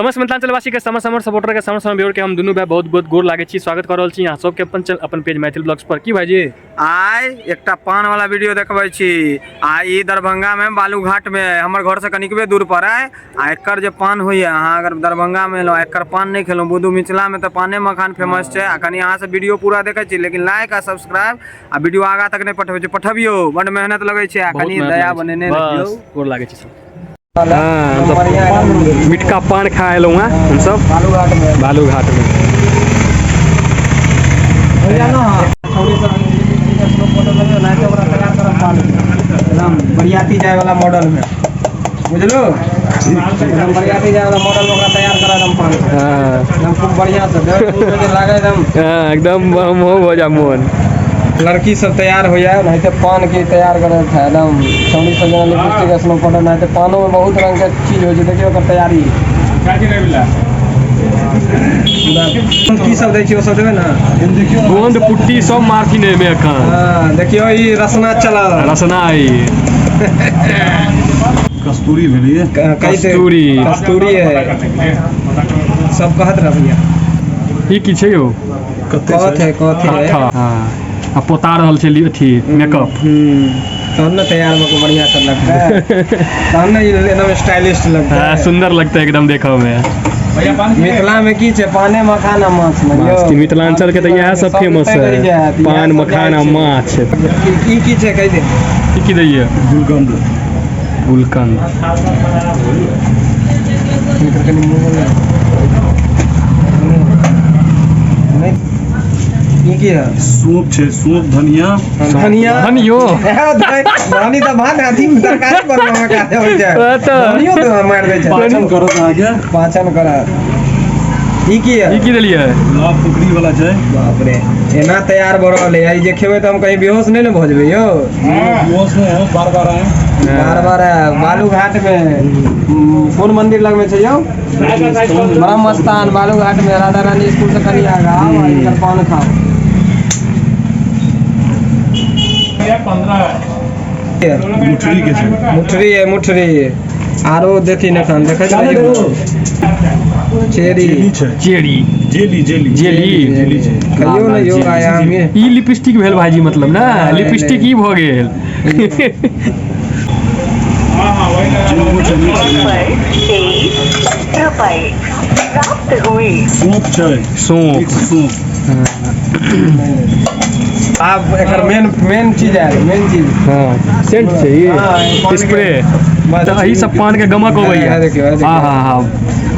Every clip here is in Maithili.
समस्त मिथिलांचलवासी के, समस्त हमर सपोर्टर के, समस्त हमर व्यूअर के हम दुनू भाई बहुत बहुत गोर लागै छी। स्वागत कर रहल छी अहाँ सबके अपन चैनल, अपन पेज मैथिल ब्लॉग्स पर। की भाईजी, आइ एकटा पान वाला वीडियो देखबै छी। आ ई दरभंगा में बालूघाट में हमर घर से कनिकबे दूर पर है। आ एकर जे पान होइए, अहाँ अगर दरभंगा में एलहुँ एकर पान नहीं खेलहुँ, बुधू मिथिला में तऽ पाने मखान फेमस छै। आ कनि अहाँ सब वीडियो पूरा देखै छी, लेकिन लाइक आ सब्सक्राइब आ वीडियो आगा तक नहीं पठबै छी, पठबियौ, बड मेहनत लगै छै। आ बहुत कनि मेहनत दया लागै छै। बनेने बस रहियौ। गोर लागै छी सब। हाँ, हम सब मिठका पान खा एलहुँ हैं हम सब बालूघाट में। बालूघाट में। एकदम बरियाती जाय वाला मॉडल में, बुझलू, एकदम बरियाती जाय वाला मॉडल में ओकरा तैयार करा एकदम पान। एकदम खूब बढ़िया से देख, मुँह में जे लागे एकदम। हाँ, एकदम हम हो जा मोन। लड़की सब तैयार हो जाए नहीं तो पान के तैयार करत है एकदम। छौड़ी सब जेना लिपस्टिक, स्नो पाउडर, नहीं तो पानो में बहुत रंग के चीज होइ छै। देखियौ ओकर तैयारी पूरा की सब दै छी, ओ सब देबै ने। गोंद पुट्टी सब मारथिन एहिमे एखन। हाँ, देखियौ ई रसना चलल। रसना ई। कस्तूरी भेलिए। कस्तूरी। कस्तूरी है, सब कहत रह भैया। ई की छै यौ? कथी है, कथी है? कत्था। हाँ, आ पोता रहल छै अथी मेकअप। तहन ने तैयार में बढ़िया सब लगता है, तहन ने ई एकदम स्टाइलिश लगता हाँ, है। सुंदर लगता है एकदम देखो में। मिथिला में की छै? पाने मखान आ माछ ने यौ। माछ की मिथिलांचल के तऽ इएह सब फेमस तै है, पान मखान आ माछ। ई की छै, कहि दे। ई की दैये? गुलकंद। गुलकंद। हिनकर कनि मुँह में नहि, ई की है? सूप छै, सूप, धनिया। धनिया। धनियो। धनी तऽ भात अथी तरकारी बनबै में काज होइ छै। ओ तऽ। धनियो तऽ मारि दै छै। पाचन करत अहाँके। पाचन करत। ई की है? ई की देलियै? गुलाब फुकरी वाला छै। बाप रे, एना तैयार भऽ रहल है। ई जे खेबै तऽ हम कहीं बेहोश नहि ने भऽ जेबै यौ? बेहोश नहीं हो, बार बार आए। बार बार आए। बालूघाट में कोन मंदिर लगमे छै यौ? ब्रह्म स्थान, बालूघाट में राधा रानी स्कूल से कनि आगा आउ आ हिनकर पान खाउ। मुठरी के छै। मुठरी है, मुठरी। आरो देथिन एखन, देखैत रहियौ। चेरी। जेली छै। Cherry. Jelly, jelly. Jelly. Jelly छै। कहियो ने यौ, आइ हम ई लिपस्टिक भेल भाईजी, मतलब ने लिपस्टिक ई भऽ गेल। चीनी छै, मिक्स छै। पर 1 रुपये प्राप्त हुए। सूप छै। सौंफ। मिक्स सूप। आब एकर मेन मेन चीज आयल, मेन चीज। हाँ, सेंट छै। हाँ, ई पान के- स्प्रे। बस। तऽ एहि सब पान के गमक अबैया। हाँ, देखियौ, देखियौ। हाँ हाँ हाँ,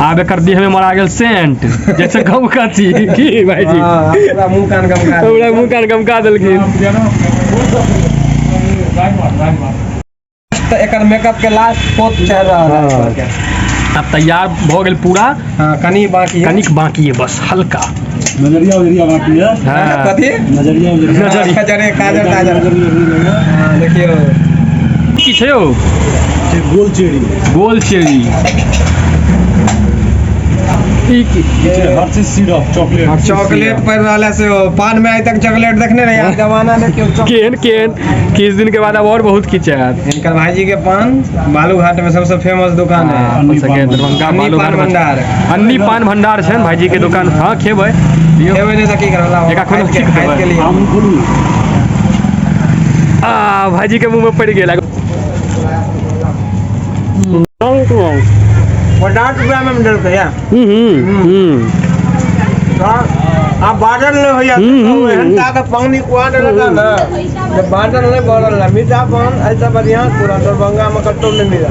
आब एकर देह में मरा गेल सेंट, जैसे गमका छी की भाईजी? हाँ, पूरा मुंह कान गमका। पूरा मुंह कान गमका देलखिन। तऽ एकर मेकअप के लास्ट पोत चढ़ रहल है एकर। आब तैयार भऽ गेल पूरा। हाँ, कनि बाकी है। कनिक बाकी है, बस हल्का। नजरिया उजरिया बाकी है। हाँ। कथी? नजरिया उजरिया। नजरिया। काजरे, काजर ताजर। नजरिया उजरिया। हाँ, देखियौ। की छै यौ? छै गोल चेरी। गोल चेरी। ई की? ई छै हर्षिस सिरप, चॉकलेट। चॉकलेट पड़ रहल है से पान में। आइ तक चॉकलेट देखने रही, आब जमाना देखियौ केहन केहन किछु दिन के बाद आब और बहुत किछु आयत। हिनकर भाईजी के पान बालूघाट में सबसे फेमस दुकान है। अपन सबके दरभंगा अन्नी बालूघाट पान भंडार। अन्नी पान भंडार छै भाईजी के दुकान। हाँ, खेबै, दियौ। खेबै नहि तऽ की करब? एकरा कोनो खाइत के ठीक खाइत के देबै। लिए। आम खोलू। आ भाईजी के मुंह में पड़ गेल। 50 रुपया में देलकै या। हम्म हम्म हम्म आ बादल नहीं होइया। एहन के पानी कुआ देलक ने जे बादल नहीं बढ़ल है। मीठा पान ऐसा बढ़िया पूरा दरभंगा में कतौ नहीं मिला।